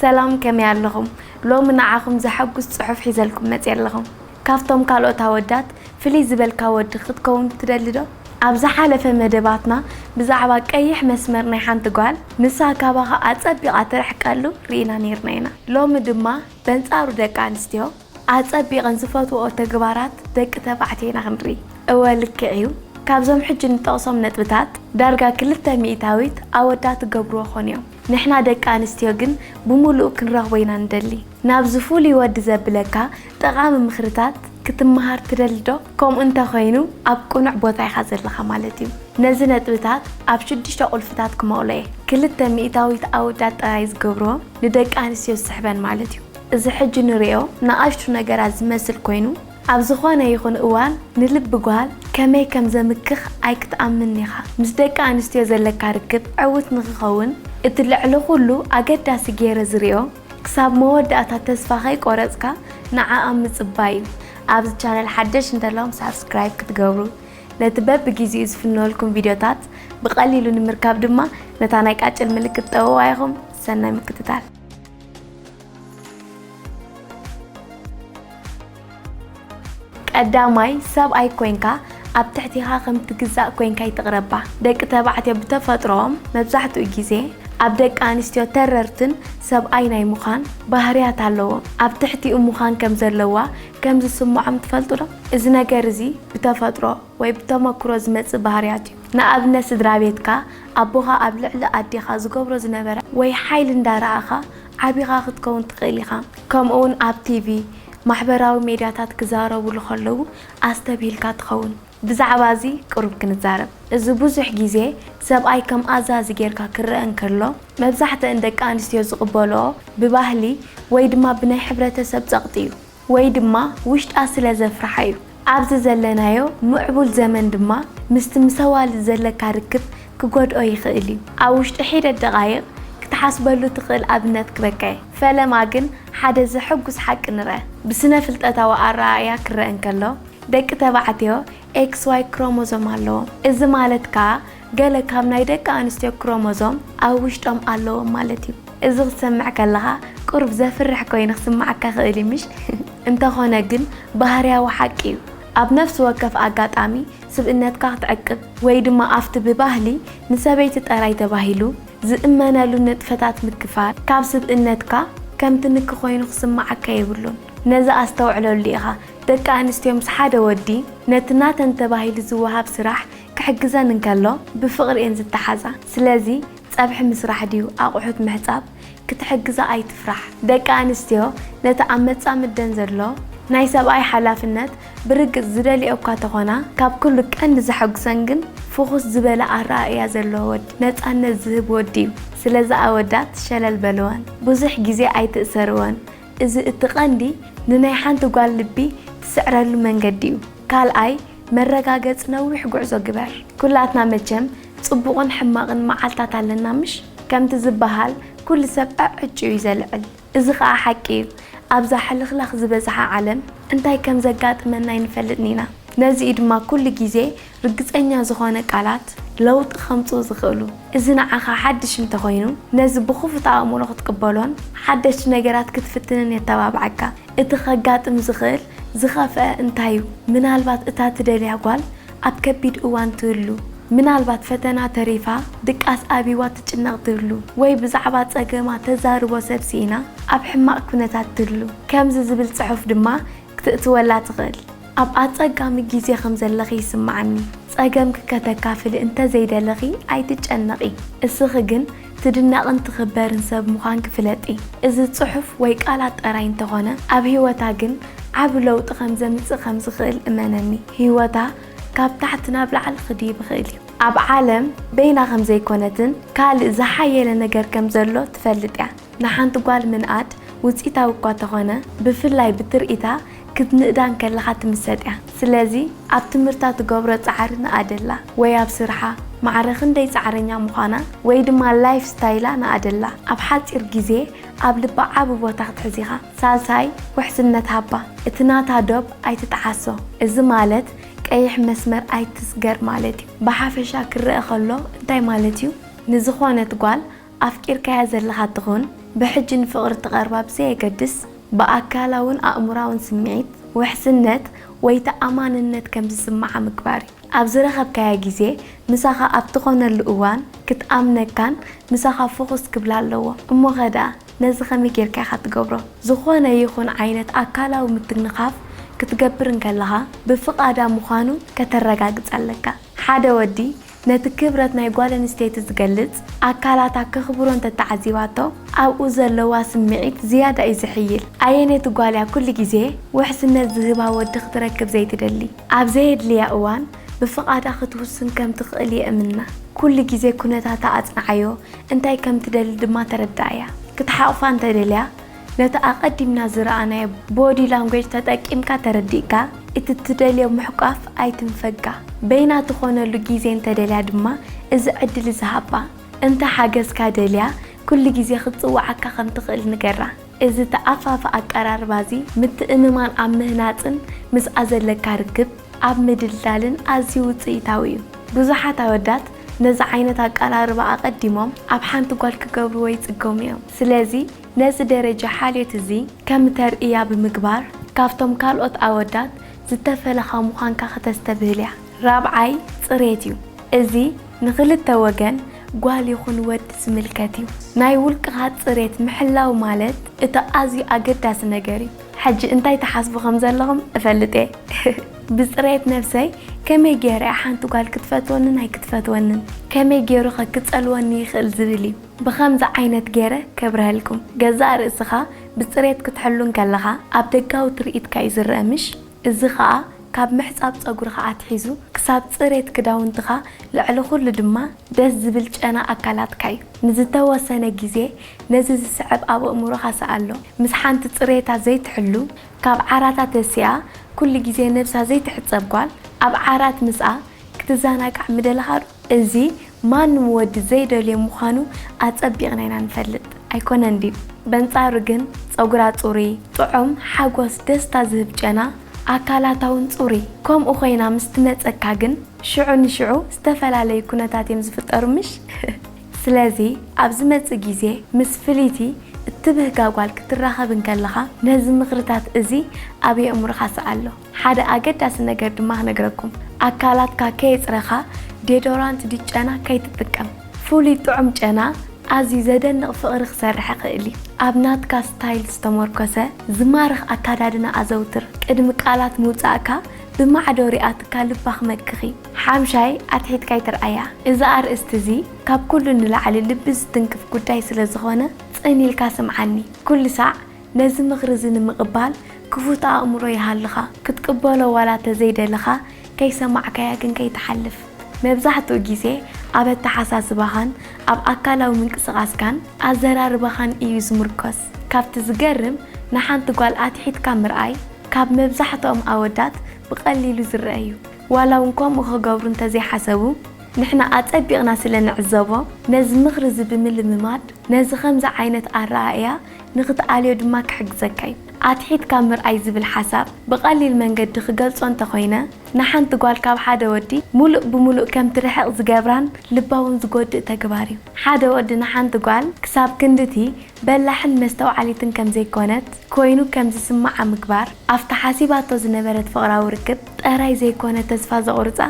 ሰላም፣ ከመይ ኣለኹም? ሎሚ ንዓኹም ዘሐጉስ ጽሑፍ ሒዘልኩም መጽየ ኣለኹ። ካብቶም ካልኦት ኣወዳት ፍልይ ዝበልካ ወዲ ክትከውን ትደሊ ዶ? ኣብ ዝሓለፈ መደባትና ብዛዕባ ቀይሕ መስመር ናይ ሓንቲ ጓል፣ ንሳ ካባኻ ኣጸቢቓ ትርሕቀሉ ርኢና ነይርና ኢና። ሎሚ ድማ በንጻሩ ደቂ ኣንስትዮ ኣጸቢቐን ዝፈትውኦ ተግባራት ደቂ ተባዕትዮ ኢና ክንርኢ። እወ፣ ልክዕ እዩ። ካብዞም ሕጂ ንጠቕሶም ነጥብታት ዳርጋ ክልተ ሚእታዊት ኣወዳት ትገብርዎ ኾን እዮም። ንሕና ደቂ ኣንስትዮ ግን ብምሉኡ ክንረኽቦ ኢና ንደሊ። ናብዚ ፍሉይ ወዲ ዘብለካ ጠቓሚ ምኽርታት ክትመሃር ትደሊ ዶ? ከምኡ እንተኾይኑ ኣብ ቅኑዕ ቦታ ኢኻ ዘለኻ ማለት እዩ። ነዚ ነጥብታት ኣብ ሽዱሽተ ቁልፍታት ክመቕሎ እየ። ክልተ ሚእታዊት ኣወዳት ጥራይ ዝገብርዎ ንደቂ ኣንስትዮ ዝስሕበን ማለት እዩ። እዚ ሕጂ ንሪኦ ንኣሽቱ ነገራት ዝመስል ኮይኑ፣ ኣብ ዝኾነ ይኹን እዋን ንልቢ ጓል ከመይ ከም ዘምክኽ ኣይክትኣምንን ኢኻ። ምስ ደቂ ኣንስትዮ ዘለካ ርክብ ዕዉት ንኽኸውን እቲ ልዕሊ ኩሉ ኣገዳሲ ገይረ ዝሪኦ ክሳብ መወዳእታ ተስፋ ከይቆረጽካ ንዓኣ ምጽባይ እዩ። ኣብዚ ቻነል ሓደሽ እንተለኹም ሳብስክራይብ ክትገብሩ፣ ነቲ በብግዜኡ ዝፍነወልኩም ቪድዮታት ብቐሊሉ ንምርካብ ድማ ነታ ናይ ቃጭል ምልክት ጠውዋ ኢኹም። ሰናይ ምክትታል። ቀዳማይ፣ ሰብኣይ ኮይንካ ኣብ ትሕቲኻ ከም ትግዛእ ኮይንካ ይትቕረባ። ደቂ ተባዕትዮ ብተፈጥሮኦም መብዛሕትኡ ግዜ ኣብ ደቂ ኣንስትዮ ተረርትን ሰብኣይ ናይ ምዃን ባህርያት ኣለዎም። ኣብ ትሕቲኡ ምዃን ከም ዘለዋ ከም ዝስምዖም ትፈልጡ ዶ? እዚ ነገር እዚ ብተፈጥሮ ወይ ብተመክሮ ዝመጽእ ባህርያት እዩ። ንኣብነት ስድራ ቤትካ ኣቦኻ ኣብ ልዕሊ ኣዴኻ ዝገብሮ ዝነበረ ወይ ሓይሊ እንዳረኣኻ ዓቢኻ ክትከውን ትኽእል ኢኻ። ከምኡውን ኣብ ቲቪ፣ ማሕበራዊ ሜድያታት ክዛረቡሉ ከለዉ ኣስተብሂልካ ትኸውን። ብዛዕባ እዚ ቅሩብ ክንዛረብ። እዚ ብዙሕ ግዜ ሰብኣይ ከም ኣዛዚ ጌርካ ክረአ እንከሎ፣ መብዛሕትአን ደቂ ኣንስትዮ ዝቕበልኦ ብባህሊ ወይ ድማ ብናይ ሕብረተሰብ ጸቕጢ እዩ፣ ወይ ድማ ውሽጣ ስለ ዘፍርሓ እዩ። ኣብዚ ዘለናዮ ምዕቡል ዘመን ድማ ምስቲ ምስ ኣዋልድ ዘለካ ርክብ ክጎድኦ ይኽእል እዩ። ኣብ ውሽጢ ሒደት ደቓይቕ ክትሓስበሉ ትኽእል ኣብነት ክበካ እየ። ፈለማ ግን ሓደ ዘሐጉስ ሓቂ ንርአ። ብስነ ፍልጠታዊ ኣረኣእያ ክረአ እንከሎ፣ ደቂ ተባዕትዮ ኤክስ ዋይ ክሮሞዞም ኣለዎም። እዚ ማለት ከኣ ገለ ካብ ናይ ደቂ ኣንስትዮ ክሮሞዞም ኣብ ውሽጦም ኣለዎም ማለት እዩ። እዚ ክትሰምዕ ከለኻ ቁሩብ ዘፍርሕ ኮይኑ ክስምዓካ ይኽእል እዩ፣ ምሽ? እንተኾነ ግን ባህርያዊ ሓቂ እዩ። ኣብ ነፍሲ ወከፍ ኣጋጣሚ ስብእነትካ ክትዕቅብ ወይ ድማ ኣብቲ ብባህሊ ንሰበይቲ ጥራይ ተባሂሉ ዝእመነሉ ንጥፈታት ምክፋል፣ ካብ ስብእነትካ ከም ትንኪ ኮይኑ ክስምዓካ የብሉን። ነዚ ኣስተውዕለሉ ኢኻ። ደቂ ኣንስትዮ ምስ ሓደ ወዲ ነቲ ናተን ተባሂሉ ዝወሃብ ስራሕ ክሕግዘን እንከሎ ብፍቕሪ እየን ዝተሓዛ። ስለዚ ጸብሒ ምስራሕ ድዩ ኣቑሑት ምሕጻብ ክትሕግዛ ኣይትፍራሕ። ደቂ ኣንስትዮ ነቲ ኣብ መጻምደን ዘሎ ናይ ሰብኣይ ሓላፍነት ብርግጽ ዝደልዮ እኳ ተኾና፣ ካብ ኩሉ ቀንዲ ዘሐጉሰን ግን ፍኹስ ዝበለ ኣረኣእያ ዘለዎ ወዲ፣ ነጻነት ዝህብ ወዲ እዩ። ስለዚ ኣወዳት ሸለል በልወን፣ ብዙሕ ግዜ ኣይትእሰርወን። እዚ እቲ ቀንዲ ንናይ ሓንቲ ጓል ልቢ ትስዕረሉ መንገዲ እዩ። ካልኣይ፣ መረጋገጺ ነዊሕ ጉዕዞ ግበር። ኩላትና መቸም ጽቡቕን ሕማቕን መዓልታት ኣለና፣ ምሽ? ከምቲ ዝበሃል፣ ኩሉ ሰብ ኣዕጭዩ እዩ ዘልዕል። እዚ ኸኣ ሓቂ እዩ። ኣብዛ ሕልኽላኽ ዝበዝሓ ዓለም እንታይ ከም ዘጋጥመና ኣይንፈልጥን ኢና። ነዚ እዩ ድማ ኩሉ ግዜ ርግጸኛ ዝኾነ ቃላት ለውጢ ከምጽኡ ዝኽእሉ። እዚ ንዓኻ ሓድሽ እንተኾይኑ፣ ነዚ ብኽፉት ኣእምሮ ክትቅበሎን ሓደሽቲ ነገራት ክትፍትንን የተባብዓካ። እቲ ከጋጥም ዝኽእል ዝኸፍአ እንታይ እዩ? ምናልባት እታ ትደልያ ጓል ኣብ ከቢድ እዋን ትህሉ። ምናልባት ፈተና ተሪፋ ድቃስ ኣቢዋ ትጭነቕ ትህሉ። ወይ ብዛዕባ ጸገማ ተዛርቦ ሰብ ስኢና ኣብ ሕማቕ ኩነታት ትህሉ። ከምዚ ዝብል ጽሑፍ ድማ ክትእትወላ ትኽእል። ኣብ ኣጸጋሚ ግዜ ከም ዘለኺ ይስምዓኒ። ጸገምኪ ከተካፍሊ እንተ ዘይደለኺ ኣይትጨነቒ። እስኺ ግን ትድነቕን ትኽበርን ሰብ ምዃንኪ ፍለጢ። እዚ ጽሑፍ ወይ ቃላት ጥራይ እንተኾነ፣ ኣብ ህይወታ ግን ዓቢ ለውጢ ከም ዘምጽእ ከም ዝኽእል እመነኒ። ህይወታ ካብ ታሕቲ ናብ ላዕሊ ክድይብ ይኽእል እዩ። ኣብ ዓለም በይና ከም ዘይኮነትን ካልእ ዝሓየለ ነገር ከም ዘሎ ትፈልጥ እያ። ንሓንቲ ጓል ምንኣድ ውጽኢታዊ እኳ ተኾነ፣ ብፍላይ ብትርኢታ ክትንእዳ እንከለኻ ትምሰጥ እያ። ስለዚ ኣብ ትምህርታ ትገብሮ ጻዕሪ ንኣደላ፣ ወይ ኣብ ስርሓ ማዕረ ክንደይ ጻዕረኛ ምዃና፣ ወይ ድማ ላይፍ ስታይላ ንኣደላ። ኣብ ሓጺር ግዜ ኣብ ልባ ዓቢ ቦታ ክትሕዝ ኢኻ። ሳልሳይ፣ ውሕስነት ሃባ። እቲ ናታ ዶብ ኣይትጥሓሶ። እዚ ማለት ቀይሕ መስመር ኣይትስገር ማለት እዩ። ብሓፈሻ ክረአ ከሎ እንታይ ማለት እዩ? ንዝኾነት ጓል ኣፍቂርካያ ዘለኻ ትኹን ብሕጂ ንፍቕሪ ትቐርባ ብዘየገድስ፣ ብኣካላውን ኣእምሮኣውን ስምዒት፣ ውሕስነት ወይ ተኣማንነት ከም ዝስምዓ ምግባር እዩ። ኣብ ዝረኸብካያ ግዜ፣ ምሳኻ ኣብ ትኾነሉ እዋን ክትኣምነካን ምሳኻ ፎኩስ ክብላ ኣለዎ። እሞኸ ደኣ ነዚ ከመይ ጌርካ ኢኻ ትገብሮ? ዝኾነ ይኹን ዓይነት ኣካላዊ ምትንኻፍ ክትገብር እንከለኻ፣ ብፍቓዳ ምዃኑ ከተረጋግጽ ኣለካ። ሓደ ወዲ ነቲ ክብረት ናይ ጓል ኣንስተይቲ ዝገልጽ ኣካላታ ከኽብሮ እንተተዓዚባቶ፣ ኣብኡ ዘለዋ ስምዒት ዝያዳ እዩ ዝሕይል። ኣየነይቲ ጓል እያ ኩሉ ግዜ ውሕስነት ዝህባ ወዲ ክትረክብ ዘይትደሊ? ኣብ ዘየድልያ እዋን ብፍቓዳ ክትውስን ከም ትኽእል የእምና። ኩሉ ግዜ ኩነታታ ኣጽንዓዮ፣ እንታይ ከም ትደሊ ድማ ተረድኣያ። ክትሓቑፋ እንተደልያ፣ ነቲ ኣቐዲምና ዝረኣናዮ ቦዲ ላንጉጅ ተጠቂምካ ተረዲእካ፣ እቲ ትደልዮ ምሕቋፍ ኣይትንፈጋ። በይና ትኾነሉ ግዜ እንተደልያ ድማ፣ እዚ ዕድል እዚ ሃባ። እንተ ሓገዝካ ደልያ፣ ኩሉ ግዜ ክትጽውዓካ ከም ትኽእል ንገራ። እዚ ተኣፋፊ ኣቀራርባ እዚ፣ ምትእምማን ኣብ ምህናጽን ምስኣ ዘለካ ርክብ ኣብ ምድልዳልን ኣዝዩ ውጽኢታዊ እዩ። ብዙሓት ኣወዳት ነዚ ዓይነት ኣቀራርባ ኣቐዲሞም ኣብ ሓንቲ ጓል ክገብርዎ ይጽገሙ እዮም። ስለዚ፣ ነዚ ደረጃ ሓልዮት እዚ ከም ተርእያ ብምግባር፣ ካብቶም ካልኦት ኣወዳት ዝተፈለኻ ምዃንካ ከተስተብህል እያ። ራብዓይ፣ ጽሬት እዩ። እዚ ንኽልተ ወገን፣ ጓል ይኹን ወዲ፣ ዝምልከት እዩ። ናይ ውልቅኻ ጽሬት ምሕላው ማለት እቲ ኣዝዩ ኣገዳሲ ነገር እዩ። ሕጂ እንታይ ትሓስቡ ከም ዘለኹም እፈልጥ እየ። ብጽሬት ነብሰይ ከመይ ገይረ እየ ሓንቲ ጓል ክትፈትወንን ኣይክትፈትወንን? ከመይ ገይሩኸ ክጸልወኒ ይኽእል ዝብል እዩ። ብኸምዚ ዓይነት ገይረ ከብርሀልኩም። ገዛእ ርእስኻ ብጽሬት ክትሕሉ እንከለኻ ኣብ ደጋዊ ትርኢትካ እዩ ዝረአ ምሽ? እዚ ኸኣ ካብ ምሕጻብ ጸጉርኻ ኣትሒዙ ክሳብ ጽሬት ክዳውንትኻ፣ ልዕሊ ኩሉ ድማ ደስ ዝብል ጨና ኣካላትካ እዩ። ንዝተወሰነ ግዜ ነዚ ዝስዕብ ኣብ ኣእምሮኻ ስኣሎ። ምስ ሓንቲ ጽሬታ ዘይትሕሉ፣ ካብ ዓራታ ተሲኣ ኩሉ ግዜ ነብሳ ዘይትሕጸብ ጓል ኣብ ዓራት ምስኣ ክትዘናጋዕ ምደለኻ ዶ? እዚ ማንም ወዲ ዘይደልዮ ምዃኑ ኣጸቢቕና ኢና ንፈልጥ፣ ኣይኮነን ድዩ? በንጻሩ ግን፣ ጸጉራ ጽሩይ፣ ጥዑም፣ ሓጎስ፣ ደስታ ዝህብ ጨና፣ ኣካላታ እውን ጽሩይ፣ ከምኡ ኮይና ምስ ትመጸካ ግን፣ ሽዑ ንሽዑ ዝተፈላለዩ ኩነታት እዮም ዝፍጠሩ፣ ምሽ? ስለዚ፣ ኣብ ዝመጽእ ግዜ ምስ ፍልይቲ እትብህጋ ጓል ክትራኸብ እንከለኻ፣ ነዚ ምኽርታት እዚ ኣብ የእምሮኻ ስኣሎ። ሓደ ኣገዳሲ ነገር ድማ ክነግረኩም። ኣካላትካ ከየጽረኻ ዴዶራንት ድዩ ጨና ከይትጥቀም። ፍሉይ ጥዑም ጨና ኣዝዩ ዘደንቕ ፍቕሪ ክሰርሕ ይኽእል እዩ። ኣብ ናትካ ስታይል ዝተመርኮሰ ዝማርኽ ኣካዳድና ኣዘውትር። ቅድሚ ቃላት ምውጻእካ ብማዕዶ ሪኣትካ ልባ ክመክኽ እዩ። ሓምሻይ፣ ኣትሒትካ ኣይትርኣያ። እዚ ኣርእስቲ እዚ ካብ ኩሉ ንላዕሊ ልቢ ዝትንክፍ ጉዳይ ስለ ዝኾነ ጽን ኢልካ ስምዓኒ። ኩሉ ሳዕ ነዚ ምኽሪ እዚ ንምቕባል ክፉት ኣእምሮ ይሃልኻ። ክትቅበሎ ዋላ ተዘይደለኻ፣ ከይሰማዕካያ ግን ከይትሓልፍ። መብዛሕትኡ ግዜ ኣብ ኣተሓሳስባኻን ኣብ ኣካላዊ ምንቅስቓስካን ኣዘራርባኻን እዩ ዝምርኮስ። ካብቲ ዝገርም፣ ንሓንቲ ጓል ኣትሒትካ ምርኣይ ካብ መብዛሕትኦም ኣወዳት ብቐሊሉ ዝረአ እዩ። ዋላ እውን ከምኡ ክገብሩ እንተዘይሓሰቡ፣ ንሕና ኣጸቢቕና ስለ ንዕዘቦ፣ ነዚ ምኽሪ እዚ ብምልምማድ፣ ነዚ ከምዚ ዓይነት ኣረኣእያ ንኽትኣልዮ ድማ ክሕግዘካ እዩ። ኣትሒትካ ምርኣይ ዝብል ሓሳብ ብቐሊል መንገዲ ክገልጾ እንተኾይነ፣ ንሓንቲ ጓል ካብ ሓደ ወዲ ሙሉእ ብሙሉእ ከም ትርሕቕ ዝገብራን ልባ እውን ዝጎድእ ተግባር እዩ። ሓደ ወዲ ንሓንቲ ጓል ክሳብ ክንድቲ በላሕን መስተውዓሊትን ከም ዘይኮነት ኮይኑ ከም ዝስምዓ ምግባር፣ ኣብቲ ሓሲባቶ ዝነበረት ፍቕራዊ ርክብ ጥራይ ዘይኮነ ተስፋ ዘቑርጻ፣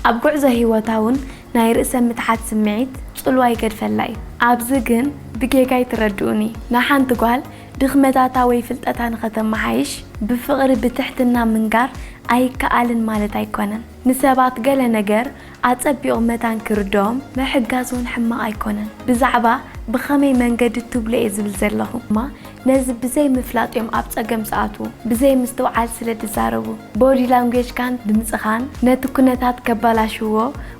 ኣብ ጉዕዞ ህይወታ እውን ናይ ርእሰ ምትሓት ስምዒት ጽልዋ ይገድፈላ እዩ። ኣብዚ ግን ብጌጋ ኣይትረድኡኒ። ንሓንቲ ጓል ድኽመታታ ወይ ፍልጠታ ንኸተመሓይሽ ብፍቕሪ ብትሕትና ምንጋር ኣይከኣልን ማለት ኣይኮነን። ንሰባት ገለ ነገር ኣጸቢቑ መታን ክርድኦም ምሕጋዝ እውን ሕማቕ ኣይኮነን። ብዛዕባ ብኸመይ መንገዲ ትብሎ እየ ዝብል ዘለኹ እማ፣ ነዚ ብዘይ ምፍላጥ እዮም ኣብ ጸገም ዝኣትዉ። ብዘይ ምስትውዓል ስለ ዝዛረቡ፣ ቦዲ ላንጉጅካን ድምጽኻን ነቲ ኩነታት ከባላሽዎ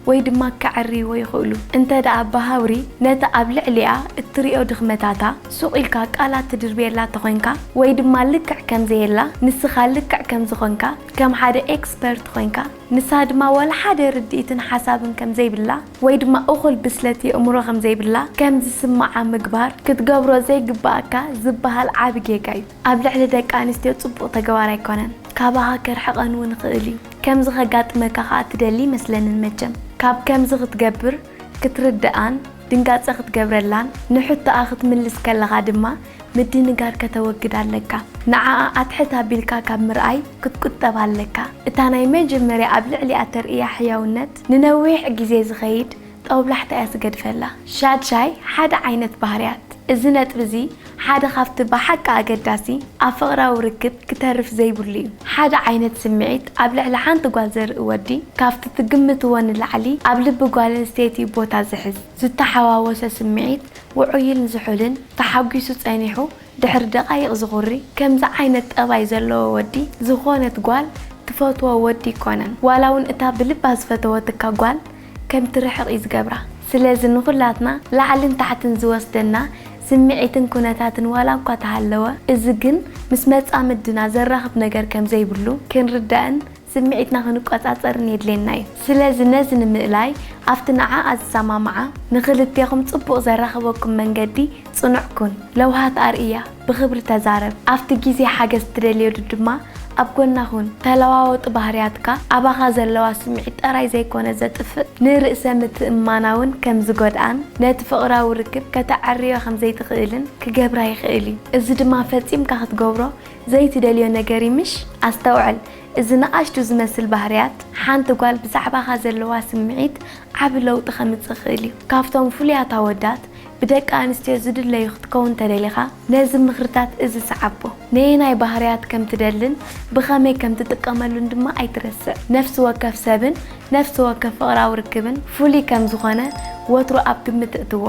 ወይ ድማ ከዕርይዎ ይኽእሉ። እንተ ደኣ ብሃውሪ ነቲ ኣብ ልዕሊኣ እትሪኦ ድኽመታታ ሱቕ ኢልካ ቃላት ትድርብየላ ተኾይንካ ወይ ድማ ልክዕ ከም ዘየላ ንስኻ ልክዕ ከም ዝኾንካ ከም ሓደ ኤክስፐርት ኮይንካ ንሳ ድማ ዋላ ሓደ ርድኢትን ሓሳብን ከም ዘይብላ ወይ ድማ እኹል ብስለት የእምሮ ከም ዘይብላ ከም ዝስምዓ ምግባር ክትገብሮ ዘይግብኣካ ዝበሃል ዓቢ ጌጋ እዩ። ኣብ ልዕሊ ደቂ ኣንስትዮ ጽቡቕ ተግባር ኣይኮነን። ካባኻ ከርሕቐን እውን ይኽእል እዩ። ከምዚ ከጋጥመካ ከኣ ትደሊ ይመስለንን መቸም። ካብ ከምዚ ክትገብር ክትርድኣን ድንጋጸ ክትገብረላን ንሕቶኣ ክትምልስ ከለኻ ድማ ምድንጋር ከተወግድ ኣለካ። ንዓኣ ኣትሕት ኣቢልካ ካብ ምርኣይ ክትቁጠብ ኣለካ። እታ ናይ መጀመርያ ኣብ ልዕሊኣ ተርእያ ሕያውነት ንነዊሕ ግዜ ዝኸይድ ጦብላሕታ እያ ዝገድፈላ። ሻድሻይ ሓደ ዓይነት ባህርያት። እዚ ነጥቢ እዚ ሓደ ካብቲ ብሓቂ ኣገዳሲ ኣብ ፍቕራዊ ርክብ ክተርፍ ዘይብሉ እዩ። ሓደ ዓይነት ስምዒት ኣብ ልዕሊ ሓንቲ ጓል ዘርኢ ወዲ ካብቲ ትግምትዎ ንላዕሊ ኣብ ልቢ ጓል ኣንስተይቲ ቦታ ዝሕዝ፣ ዝተሓዋወሰ ስምዒት ውዑይን ዝሑልን ተሓጒሱ ጸኒሑ ድሕሪ ደቓይቕ ዝኹሪ። ከምዚ ዓይነት ጠባይ ዘለዎ ወዲ ዝኾነት ጓል ትፈትዎ ወዲ ኣይኮነን። ዋላ እውን እታ ብልባ ዝፈተወትካ ጓል ከም ትርሕቕ እዩ ዝገብራ። ስለዚ ንኹላትና ላዕልን ታሕትን ዝወስደና ስምዒትን ኩነታትን ዋላ እኳ ተሃለወ፣ እዚ ግን ምስ መጻምድና ዘራኽብ ነገር ከም ዘይብሉ ክንርዳእን ስምዒትና ክንቆጻጸርን የድልየና እዩ። ስለዚ ነዚ ንምእላይ ኣብቲ ንዓኣ ዝሰማምዓ ንኽልቴኹም ጽቡቕ ዘራኽበኩም መንገዲ ጽኑዕ ኩን። ለውሃት ኣርእያ፣ ብኽብሪ ተዛረብ። ኣብቲ ግዜ ሓገዝ ትደልየሉ ድማ ኣብ ጎና ኩን። ተለዋወጢ ባህርያትካ ኣባኻ ዘለዋ ስምዒት ጥራይ ዘይኮነ ዘጥፍእ፣ ንርእሰ ምትእምማና እውን ከም ዝጎድኣን ነቲ ፍቕራዊ ርክብ ከተዐርዮ ከም ዘይትኽእልን ክገብራ ይኽእል እዩ። እዚ ድማ ፈጺምካ ክትገብሮ ዘይትደልዮ ነገር እዩ ምሽ? ኣስተውዕል፣ እዚ ንኣሽቱ ዝመስል ባህርያት ሓንቲ ጓል ብዛዕባኻ ዘለዋ ስምዒት ዓቢ ለውጢ ከምጽእ ይኽእል እዩ። ካብቶም ፍሉያት ኣወዳት ብደቂ ኣንስትዮ ዝድለዩ ክትከውን ተደሊኻ፣ ነዚ ምኽርታት እዚ ሰዓቦ። ነየናይ ባህርያት ከም ትደልን ብኸመይ ከም ትጥቀመሉን ድማ ኣይትረስዕ። ነፍሲ ወከፍ ሰብን ነፍሲ ወከፍ ፍቕራዊ ርክብን ፍሉይ ከም ዝኾነ ወትሩ ኣብ ግምት እእትዎ።